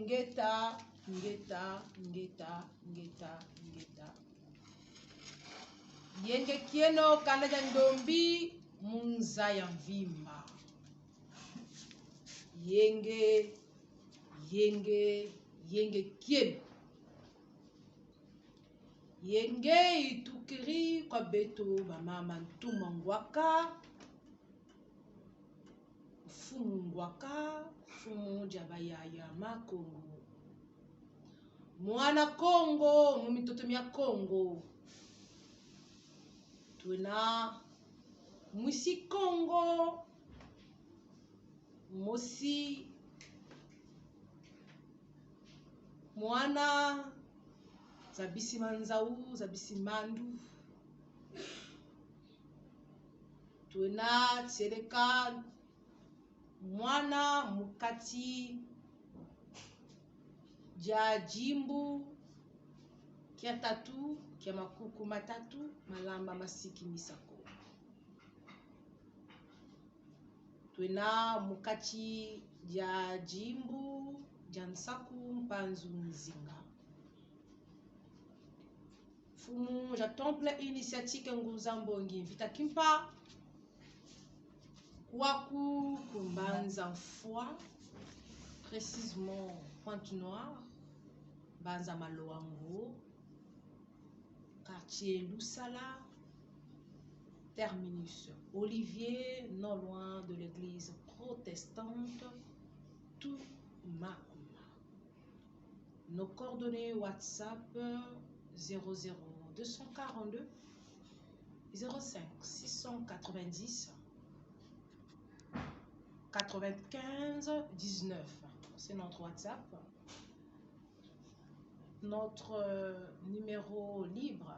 Ngeta, ngeta, ngeta, ngeta, ngeta. Yenge kieno kanda ja ndombi munza ya mvimba. Yenge, yenge, yenge kieno. Yenge itukiri kwa beto ba mama ntuma ngwaka. Mfumu ngwaka, mfumu dia bayaya makongo. Mwana Kongo mu mitoto mia Kongo. Tuena mwisi Kongo mosi mwana zabisi manzau zabisi mandu. Tuena tseleka mwana mukati dia jimbu kia tatu kia makuku matatu malamba masiki misako. Tuena mukati dia jimbu dia nsaku mpanzu nzinga. Fumu ja temple initiatique Ngunza Mbongi Vita Kimpa Kwaku Kumbanza Foi précisément Pointe Noire Banza Maloango quartier Lusala terminus Olivier non loin de l'église protestante Toumakuma. Nos coordonnées WhatsApp 00 242 05 690 95 19. C'est notre WhatsApp. Notre numéro libre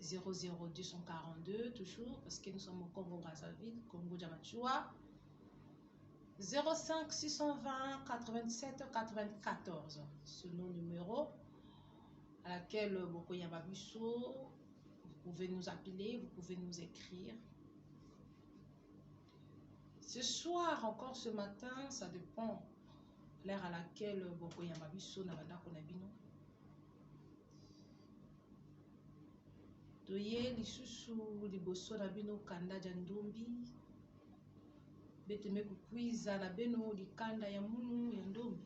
00242 toujours parce que nous sommes au Congo Brazzaville, Congo Diamachua 05 620 87 94. Ce nos numéro à laquelle Bokoyamba Biso, vous pouvez nous appeler, vous pouvez nous écrire. Ce soir, encore ce matin, ça dépend l'heure à laquelle Bokoyamba Biso na bandako na bino. Toye lisusu liboso na bino kanda dia ndombi beteme kukwiza na bino likanda ya munu ya ndombi.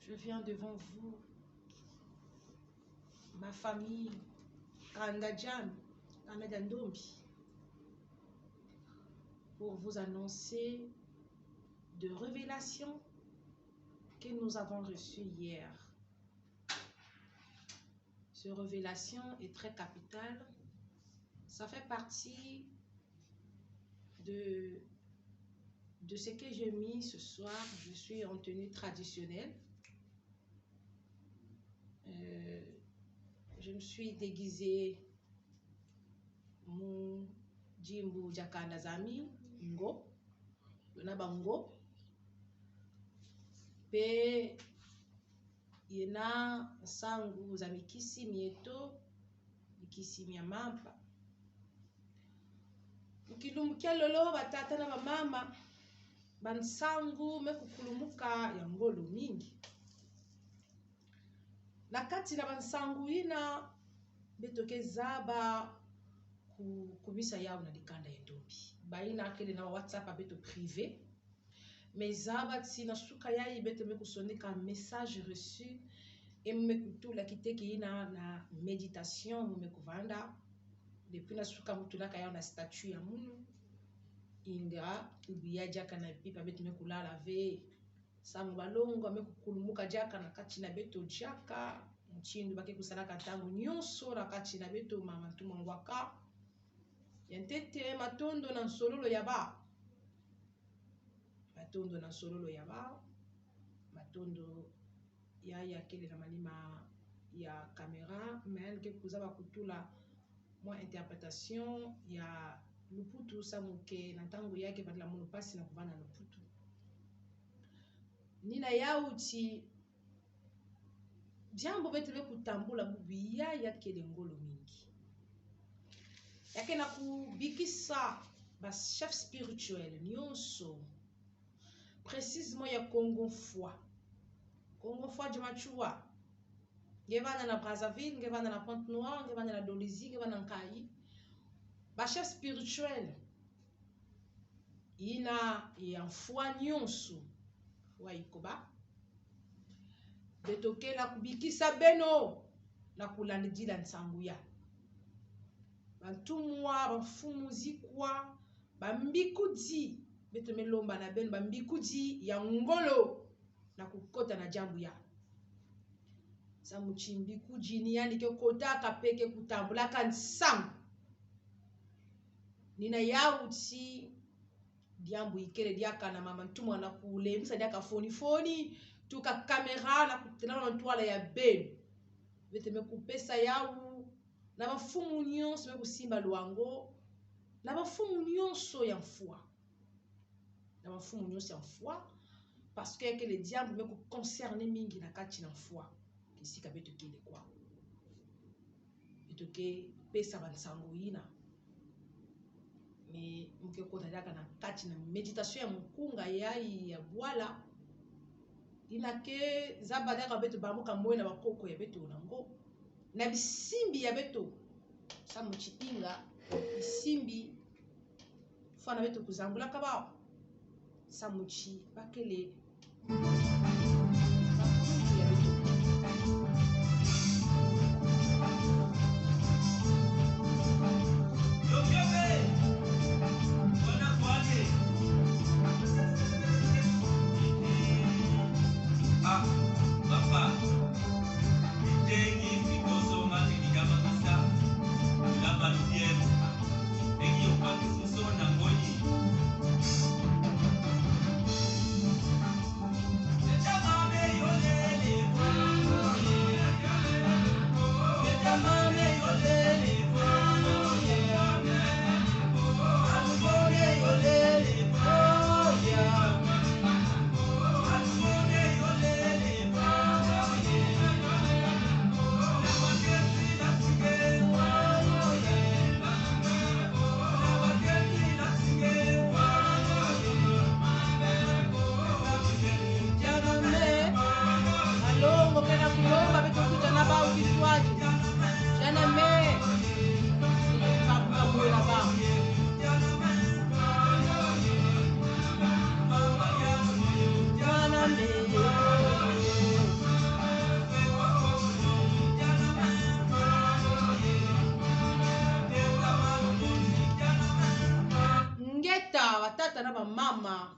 Je viens devant vous, ma famille, kanda jam, kanda dia ndombi, pour vous annoncer de révélations que nous avons reçues hier. Cette révélation est très capitale. Ça fait partie de ce que j'ai mis ce soir. Je suis en tenue traditionnelle. Je me suis déguisée mon jimbu jakanda zami ngo yona bango pe yena nsangu za mikisi mieto mikisi mia mampa mukilumbukia lolo batata na bamama bansangu mekukulumuka ya ngolo mingi na kati na bansangu ina betoke zaba kumisa yao na likanda ya ndombi baina akele na WhatsApp abeto privé mais zaba ti na suka yayi beto mekusoneka message reçu et mekutula kiteki ina na méditation mekuvanda depuis na suka mutulaka yao na statut ya munu inga ubiya jaka na pipa beto mekulala ve sango balongo mekukulumuka jaka na kati na beto jaka mchindu bake kusalaka ntango nyonso na kati na beto mama ntuma ngwaka ya ntete matondo na nsololo ya ba matondo na nsololo ya ba matondo ya ya kele na malima ya caméra mais ke kuza bakutula mwa interprétation ya luputu samuke na ntango yake badala mono pasi na kovanda luputu nina yauti jambo betele kutambula bubiya yakele ngolo mingi yake na kubikisa ba chef spirituel nyonso précisément ya Congo foi Congo foi Djamachua ngevanda na Brazzaville ngevanda na Pointe Noire ngevanda na Dolisie ngevanda na Nkayi ba chef spirituel ina ya foi nyonso wa ikoba betokela kubikisa beno na kulandidila nsangu ya bantumwa bamfumu zikwa bambikudi beto melomba na beno bambikudi ya ngolo na kukota na jambu ya samuchimbikudi ni yani ke kotaka peke kutambulaka nsangu nina yauti diambu ikele diaka na mama ntumwa na kulemisa diaka foni foni tuka kamera na kutena na ntwala ya beno bete mekupesa yau na bafumu nyonso mekusimba lwango na bafumu nyonso ya mfua na bafumu nyonso ya mfua parce que yake le diambu meku concerne mingi na kati na mfua kisika beto kele kwa beto ke pesa bansango yina mais muke kota diaka na kati na méditation ya mukunga yai ya bwala inake zaba diaka beto bamuka moyo na bakoko ya beto nango na bisimbi ya beto samuchi inga bisimbi fana beto kuzambulaka bao samuchi bakele ya beto. Ah, papa, itengi fikozonga likamamisa lamba lubiere eki opaki suso na ngoni. na bamama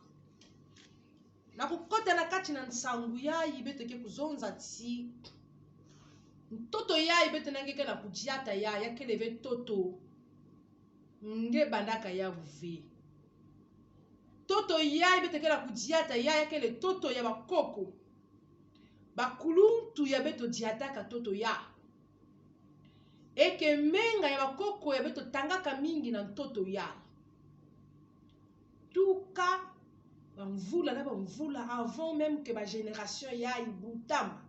na kokota na kati na nsangu yayi betoke kuzonza ti ntoto yayi bete nangeke na kudiata ya yakeleve toto nge bandaka ya vuve toto yayi betoke na kudiata ya yakele toto ya bakoko bakuluntu ya beto diataka toto ya eke menga ya bakoko ya beto tangaka mingi na ntoto yayi tuka bamvula na bamvula avant même que bagénération ya ibutama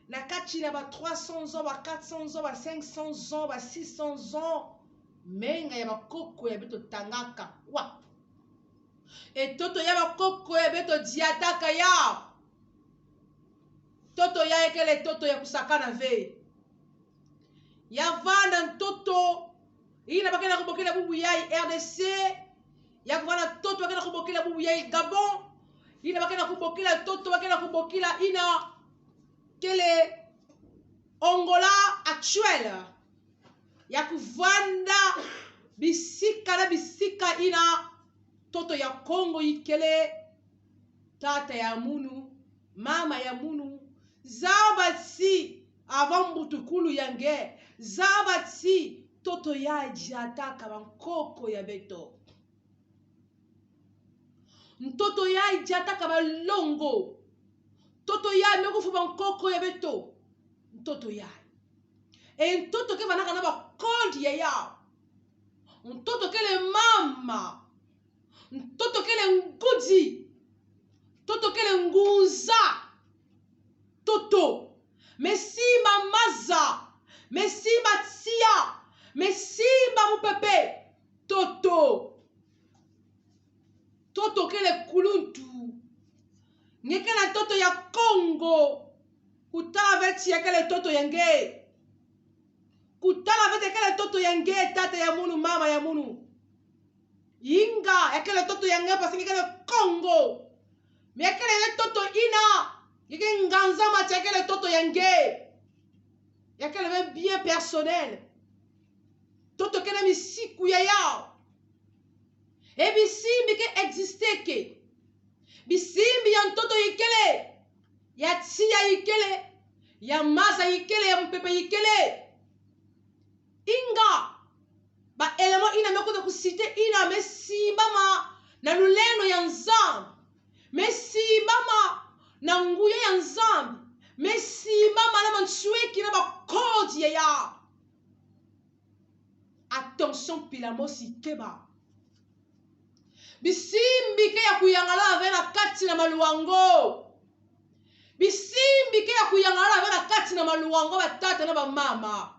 na kati na ba 300 ans, ba 400 ans, ba 500 ans, ba 600 ans, menga ya bakoko ya beto tangaka kwa etoto ya bakoko ya beto diataka ya toto ya ekele toto ya kusakana ve ya vanda ntoto ina bakenda kobokela bubu ya RDC ya kovanda toto bakenda kobokela bubu ya Gabon ina bakenda kobokela toto bakenda kobokela ina kele Angola actuelle ya kovanda bisika na bisika ina toto ya Congo ikele tata ya munu mama ya munu zaba si avant mbutukulu yange zaba ti toto ya jataka bankoko ya beto ntoto ya jataka balongo toto ya mekufu bankoko ya beto ntoto ya e ntoto ke vanaka na bakonde ya ya ntoto kele mama ntoto kele ngudi toto kele ngunza toto mesimba maza mesimba tia mesimba mupepe toto toto kele kuluntu ngeke na toto ya Congo kutala veti ya kele toto yange kutala veti ya kele toto yange tata ya munu mama ya munu inga ya kele toto yange parce que kele Congo mais ya kele toto ina ngeke nganza mati ya kele toto yange ya kele ve bien personnel toto kele misiku ya yao e bisimbi ke existe ke bisimbi ya ntoto yikele ya tia yikele ya maza yikele ya mpepe yikele inga ba élément ina mekota kusite ina mesimbama na lulendo ya nzambe mesimbama na nguya ya nzambe mesimbama na mansueki na bakodi ya ya attention pilamosi keba bisimbi ke ya kuyangala ave na kati na maluango bisimbi ke ya kuyangala ave na kati na maluango batata na bamama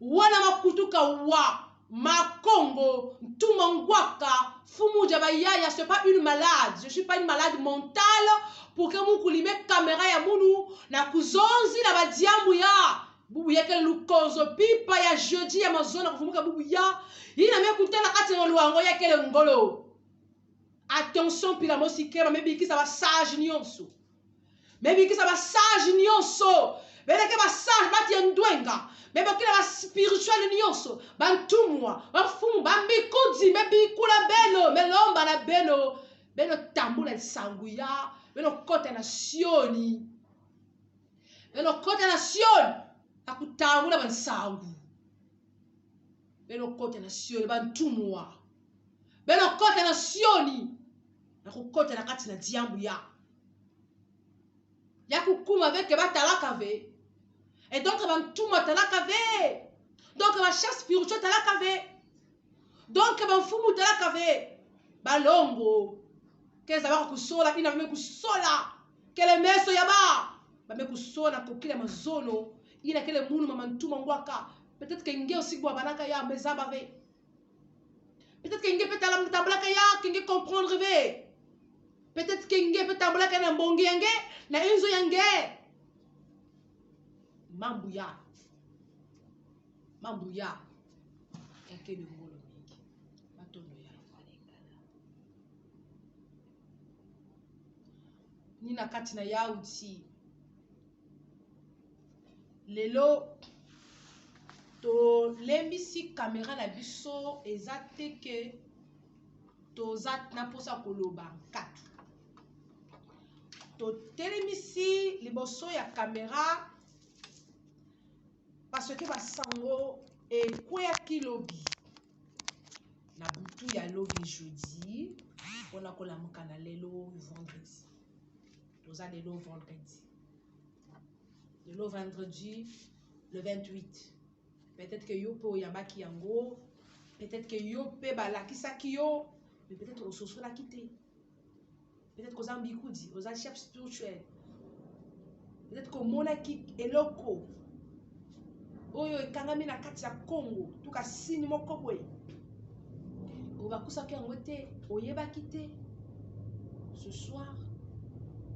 wana makutuka wa makongo ntuma ngwaka fumuja bayaya. C'est pas une malade, je suis pas une malade mentale pour que mukulime caméra ya munu na kuzonzi na badiambu ya bubu yake lukonzo pipa ya jeudi ya mazona kufumuka bubu ya ina mekutana kati na luango yakele ngolo. Attention pila mosikema mebikisa ba sage nyonso mebikisa ba sage nyonso beleke ba sage bati ya ndwenga mebakila ba spirituel nyonso bantumwa bafumu bambikudi mebikula beno melomba na beno beno tambula nsangu ya beno kota na sioni beno kota na sioni akutambula bansangu beno kota na sioni bantumwa beno kota na sioni nakokota na kati na diambu ya ya kukuma veke batalaka ve et donc bantuma talaka ve donc ba chef spirituel talaka ve donc banfumu talaka ve balongo keza baka kusola ina bame kusola kele meso ya ba bame kusola kokila mazono ina kele munu mama ntuma ngwaka peut-être que nge aussi gwa banaka ya mezaba ve peut-être que nge peut tambolaka ya que nge comprendre ve peut-être que nge peut tambolaka na mbongi yange na inzo yange mambuya mambuya yakele ngolo mingi matondo ya ni na kati na yauti lelo tolembisi kamera na biso eza te ke. Toza na mposa koloba nkatu. Totelemisi liboso ya kamera parce que basango ekweyaki lobi na butu ya lobi jeudi mpona kolamuka na lelo vendredi. Toza lelo vendredi, lelo vendredi le 28. Peut-être que yo mpe oyambaki yango, peut-être que yo mpe balakisaki yo, mais peut-être ososolaki te. Peut-être koza mbikudi, oza chef spirituel, peut-être komonaki eloko oyo ekangami na kati ya Congo, tuka signe moko boye obakusaki yango te, oyebaki te. Ce soir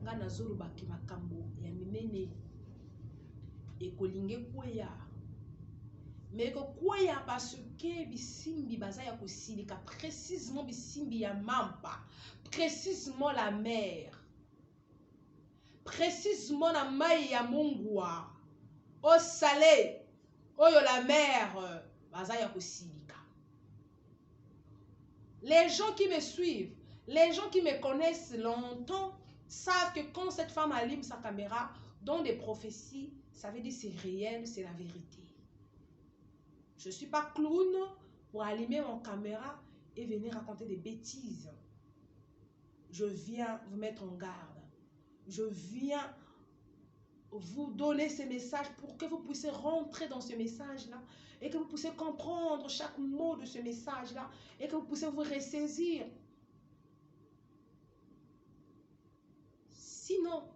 nga nazolobaki makambo ya minene ekolinga ekweya, mais ekokweya parce que bisimbi baza ya kosilika, précisément bisimbi ya mampa, précisément la mer, précisément na mai ya mongwa au salé oyo la mer baza ya kosilika. Les gens qui me suivent, les gens qui me connaissent longtemps savent que quand cette femme allume sa caméra dans des prophéties, ça veut dire c'est réel, c'est la vérité. Je suis pas clown pour allumer mon caméra et venir raconter des bêtises. Je viens vous mettre en garde. Je viens vous donner ces messages pour que vous puissiez rentrer dans ce message-là et que vous puissiez comprendre chaque mot de ce message-là et que vous puissiez vous ressaisir. Sinon,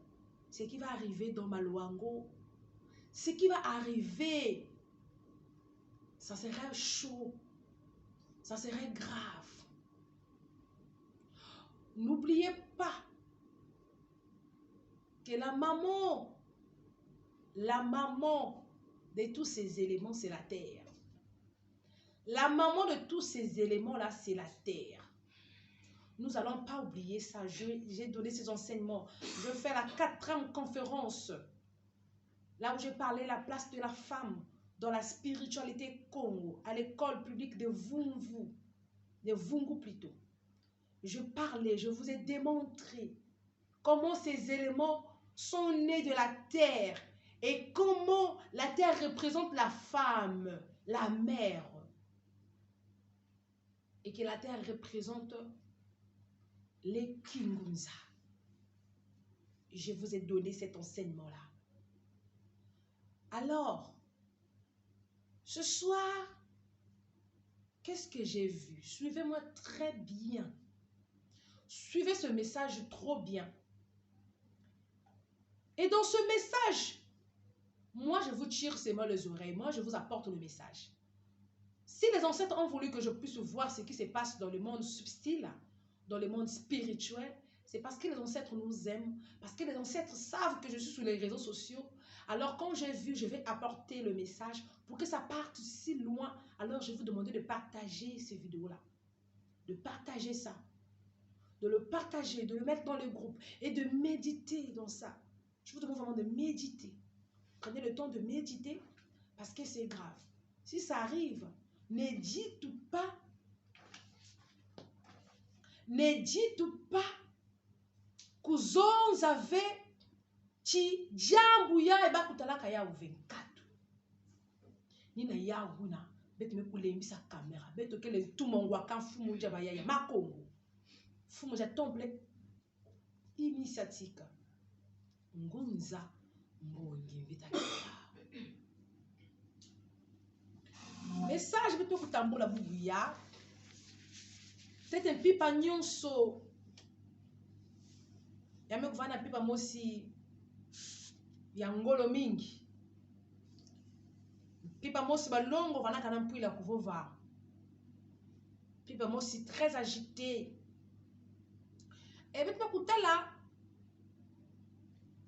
ce qui va arriver dans Maluango, ce qui va arriver, ça serait chaud, ça serait grave. N'oubliez pas que la maman de tous ces éléments, c'est la terre. La maman de tous ces éléments-là, c'est la terre. Nous n'allons pas oublier ça. J'ai donné ces enseignements. Je fais la 4e conférence. Là où j'ai parlé la place de la femme dans la spiritualité Congo, à l'école publique de Vungu, de Vungu plutôt. Je parlais, je vous ai démontré comment ces éléments sont nés de la terre et comment la terre représente la femme, la mère. Et que la terre représente les Kingunza. Je vous ai donné cet enseignement-là. Alors, ce soir, qu'est-ce que j'ai vu? Suivez-moi très bien. Suivez ce message trop bien. Et dans ce message, moi, je vous tire seulement les oreilles. Moi, je vous apporte le message. Si les ancêtres ont voulu que je puisse voir ce qui se passe dans le monde subtil, dans le monde spirituel, c'est parce que les ancêtres nous aiment, parce que les ancêtres savent que je suis sur les réseaux sociaux. Alors quand j'ai vu, je vais apporter le message pour que ça parte si loin. Alors je vais vous demander de partager ces vidéos-là, de partager ça, de le partager, de le mettre dans le groupe et de méditer dans ça. Je vous demande vraiment de méditer. Prenez le temps de méditer parce que c'est grave. Si ça arrive, ne dites pas, ne dites pas kuzonza ve chi jambu ya ebakutalaka ya uvenkatu. Nina ya huna betu mekulembisa kamera betu kele ntumongo aka mfumu nja bayaya makongo mfumu ja temple initiatique ngunza ngongi mvita. Message betu kutambula bubuya tete mpipa nyonso ya mekuvana mpipa mosi ya ngolo mingi mpipa mosi balongo vanaka na mpwila kuvova mpipa mosi très agité ebeti bakutala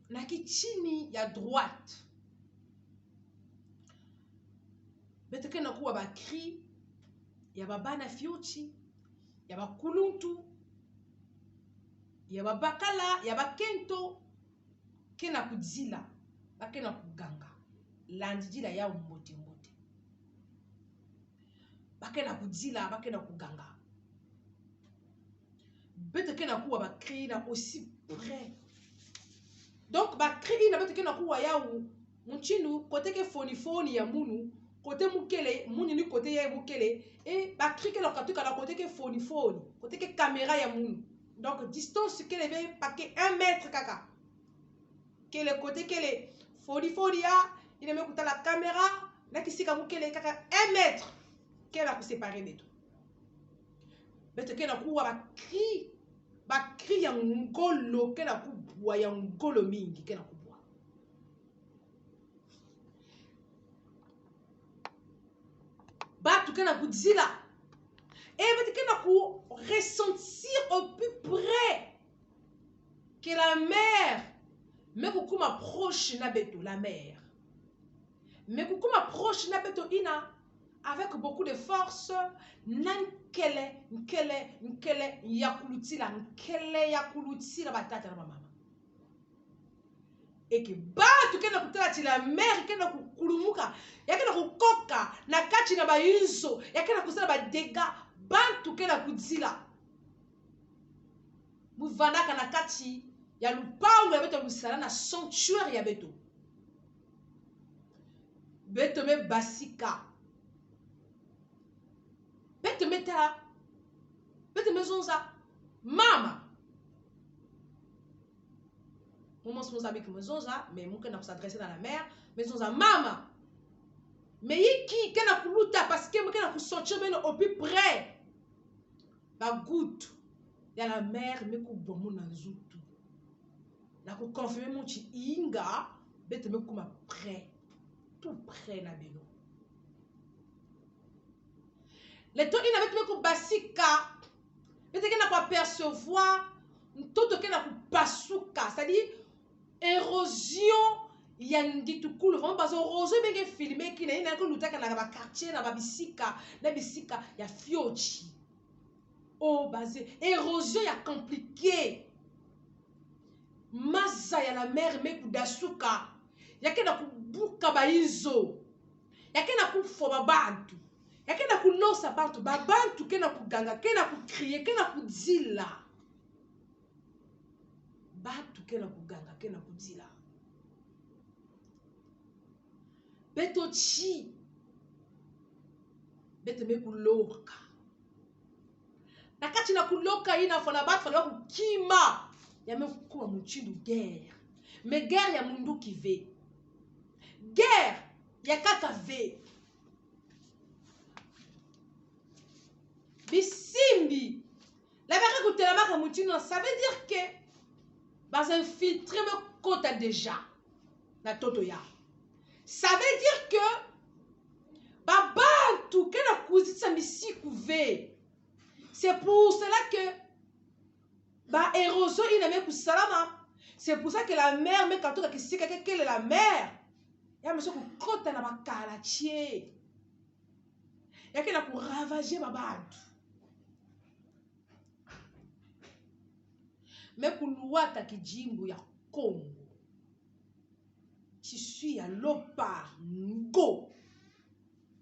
na kichini ya droite beteke na kuwa ba cri ya babana fiuchi ya bakuluntu ya babakala ya bakento ke na kudzila bake na kuganga landidila ya mbote mbote bake na kudzila bake na kuganga. Beto ke na kuwa ba cri na aussi près. Donc ba cri na beto ke na kuwa yawu munchindu kote ke foni foni ya munu kote mukele munu ni kote ya mukele et ba cri ke na katuka na kote ke foni foni kote ke caméra ya munu. Donc distance kele be pake 1 mètre kaka. Kele kote kele foni foni ya ina me kutala caméra na kisika mukele kaka 1 mètre kele na kuséparer beto. Beto ke na kuwa ba cri ba cri ya ngolo ke na kubwa ya ngolo mingi ke na kubwa. Batu ke na kudzila et beto ke na ku ressentir au plus près que la mer me kukuma proche na beto la mer. Me kukuma proche na beto ina avec beaucoup de force na nkele nkele nkele ya kulutila nkele ya kulutila batata na bamama eke batu kenda kutala ti la mer kenda kukulumuka yakenda kukoka na kati na bayinso yakenda kusala ba dégâts bantu kenda kudzila muvandaka na kati ya lupango ya beto musala na sanctuaire ya beto beto me basika beto me tala beto me zonza mama moment sonza biki me zonza mais muke na s'adresser dans la mer me zonza mama mais yiki ke na kuluta parce que muke na kusentir beno au plus près ba goutte ya la mer me kubwa mu na nzutu na kuconfirmer muchi inga beto me kuma près tout près na bino le to ina beto me kubasika beto ke na kuapercevoir ntoto ke na kupasuka c'est-à-dire érosion ya ngitukulu vraiment bazo rozo ebenge filme ki na ye na kolutaka na ba quartier na ba bisika na bisika ya fiochi oh base érosion ya compliqué maza ya la mer me kudasuka yake na kubuka bainzo yake na kufoba bantu yake na kulosa bantu babantu ke na kuganga ke na kukrie ke na kudzila batu ke na kuganga ke na kudzila beto chi beto me kuloka na kati na kuloka ina fana batu fana kukima ya me kuwa muchindu guerre me guerre ya munduki ve guerre ya kaka ve bisimbi la baka kutelamaka muchindu ça veut dire que baza infiltré me kota déjà na toto ya ça veut dire que babantu ke na kuzitisa misiku ve c'est pour cela que ba érosion ina me kusalama c'est pour ça que la mer me katoka kisika ke kele la mer ya meso kukota na bakalatie yake na kuravager babantu me kuluata kijimbu ya Congo tissu ya lopa ngo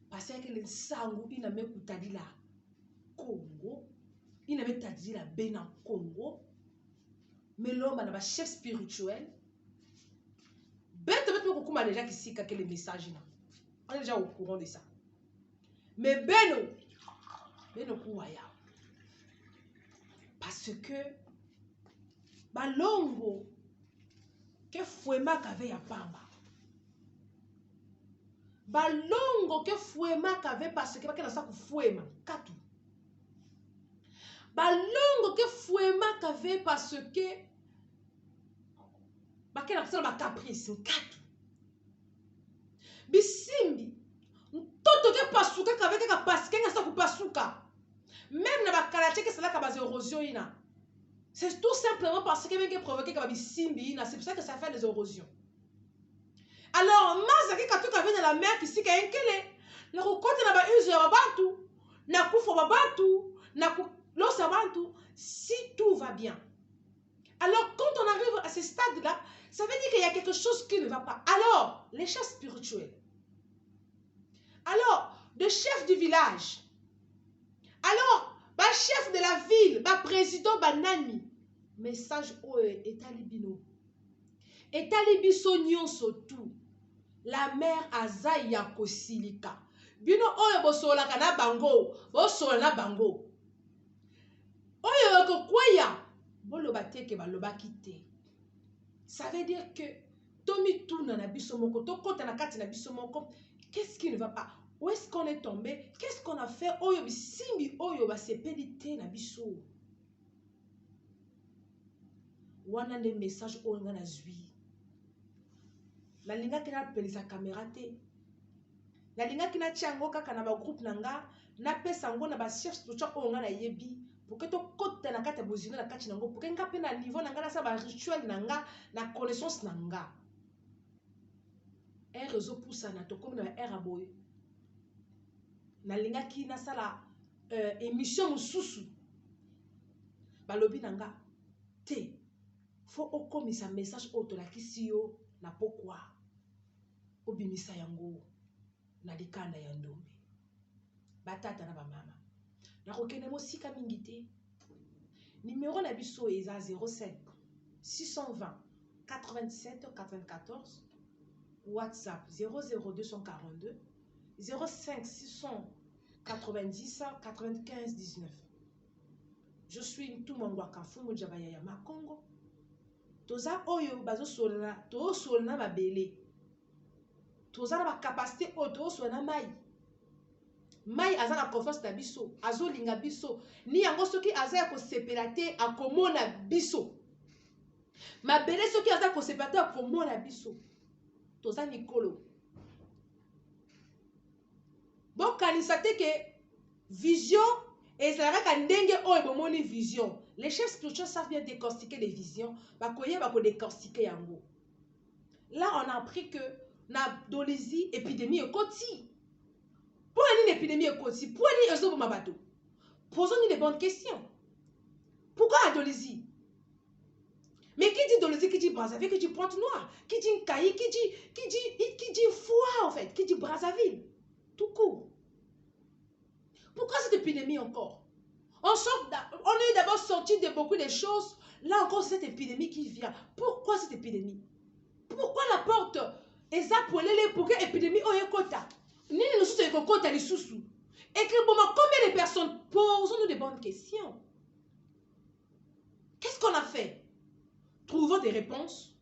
parce que le nsango ina me kutadila Congo ina me tadila bena Congo melomba na ba chef spirituel bete bete kokuma déjà kisika que le message na on est déjà au courant de ça mais beno beno kuwaya parce que balongo ke fuemaka ve ya pamba balongo ke fuemaka ve parce que bakenda sa kufuema katu balongo ke fuemaka ve parce que bakenda kosala ba caprice nkatu bisimbi ntoto ke pasuka kave kaka parce que ngasa kupasuka même na bakala te kesalaka ba érosion ina c'est tout simplement parce que benge provoqué ka bisimbi ina c'est pour ça que ça fait des érosions alors maza ke katuka ve na la mer kisika enkele na kokota na ba uso ya babantu na kufa babantu na kulosa bantu si tout va bien alors quand on arrive à ce stade là ça veut dire qu'il y a quelque chose qui ne va pas alors les chefs spirituels alors le chef du village alors ba Ba chef de la ville, ba président, banani, message oyo etali bino, etali biso nyonso tu. La mère aza ya kosilika. Bino oyo bosololaka na bango, bosolola na bango. Oyo ekokweya, boloba te ke balobaki te. Ça veut dire que tomituna na biso moko, tokɔta na kati na biso moko: qu'est-ce qui ne va pas? Où est-ce qu'on est tombé? Qu'est-ce qu'on a fait oyo bisimbi oyo basepeli te na biso wana? Nde message oyo nga nazwi. Nalingaki napelisa caméra te, nalingaki natia yango kaka na bagroupe na nga, napesa yango na bachef spirituel oyo nga nayebi, pour que tokɔta na kati ya bozindo na kati na yango, pour que nga mpe na niveau na nga nasala barituel na nga na connaissance na nga. Heure ezopusana, tokómi na baheure ya boye. Nalingaki nasala émission mosusu, balobi na nga te, faut okomisa message oyo tolakisi yo na pokwa, obimisa yango na likanda ya Ndombe. Batata na bamama, nakokende mosika mingi te. Numéro na biso eza 05 620 87 94, WhatsApp 00242 05 690 95 19. Je suis Ntumangwaka Mfumu Jabaya ya Makongo. Toza oyo bazosolola, tozosolola na mabele, toza na bacapacité oyo tozosolola na mai. Mai aza na confiance na biso, azolinga biso ni yango. Soki aza ya kosepela te, akomona biso. Mabele soki aza kosepela te, akomona biso. Toza mikolo. Bokanisa te ke vision ezala kaka ndenge oyo bomoni vision. Les chefs spirituels savent bien décortiquer les visions, bakoyeba kodécortiquer yango. Là, on a appris que na Dolisie épidémie ekoti. Mpo na nini épidémie ekoti? Mpo nini ezoboma bato? Posons-nous les bonnes questions. Pourquoi à Dolisie? Mais qui dit Dolisie, qui dit Brazzaville, qui dit Pointe-Noire, qui dit Nkayi, qui dit Foa en fait, qui dit Brazzaville, tout court. Pourquoi cette épidémie encore? On est d'abord sorti de beaucoup de choses. Là encore, c'est cette épidémie qui vient. Pourquoi cette épidémie? Pourquoi la porte eza polele? Pourquoi épidémie oyo ekota? Nini lisusu ekokota lisusu? Ekoboma combien de personnes? Posons-nous de bonnes questions. Qu'est-ce qu'on a fait? Trouvons des réponses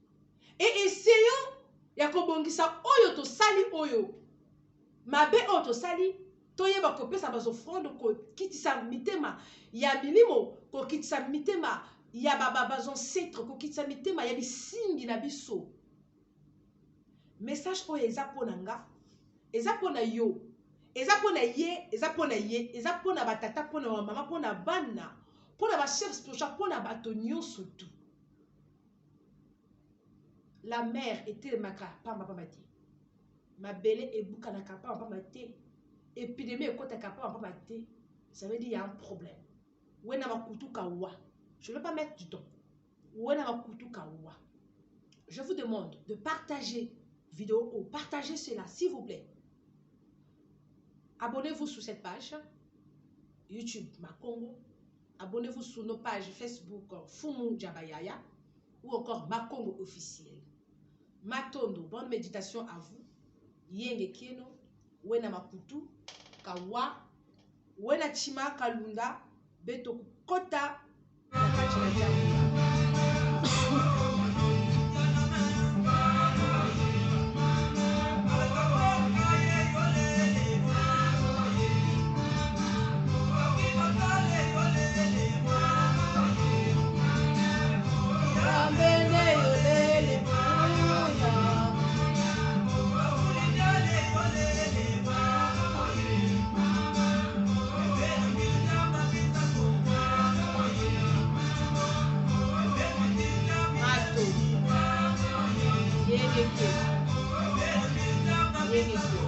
et essayons ya kobongisa oyo tosali, oyo mabe oyo tosali. Toyeba kopesa baoffrande, kokitisa mitema ya milimo, kokitisa mitema ya baancêtre, kokitisa mitema ya bisimbi na biso. Message oyo eza mpo na nga, eza mpo na yo, eza mpo na ye, eza mpo na ye, eza mpo na batata, mpo na bamama, mpo na bana, mpo na bachef spirituel, mpo na bato nyonso tu. La mer etelemaka pambapamba te, mabele ebukanaka pambapamba te, épidémie ekotaka pambapamba te. Ça veut dire il y a un problème. Wena makutuka wa, je ne vais pas mettre du temps. Wena makutuka wa. Je vous demande de partager vidéo ou partagez cela, s'il vous plaît. Abonnez-vous sur cette page YouTube Makongo. Abonnez-vous sur nos pages Facebook Fumu Jabayaya ou encore Makongo officiel. Matondo, bonne méditation à vous. Yenge Kieno, Wena Makutu, Kawa, Wena Chima Kalunda, Beto Kota, na kati na diambo. Ambene yolele muya. Mato. Yenge Kieno. Yenge Kieno.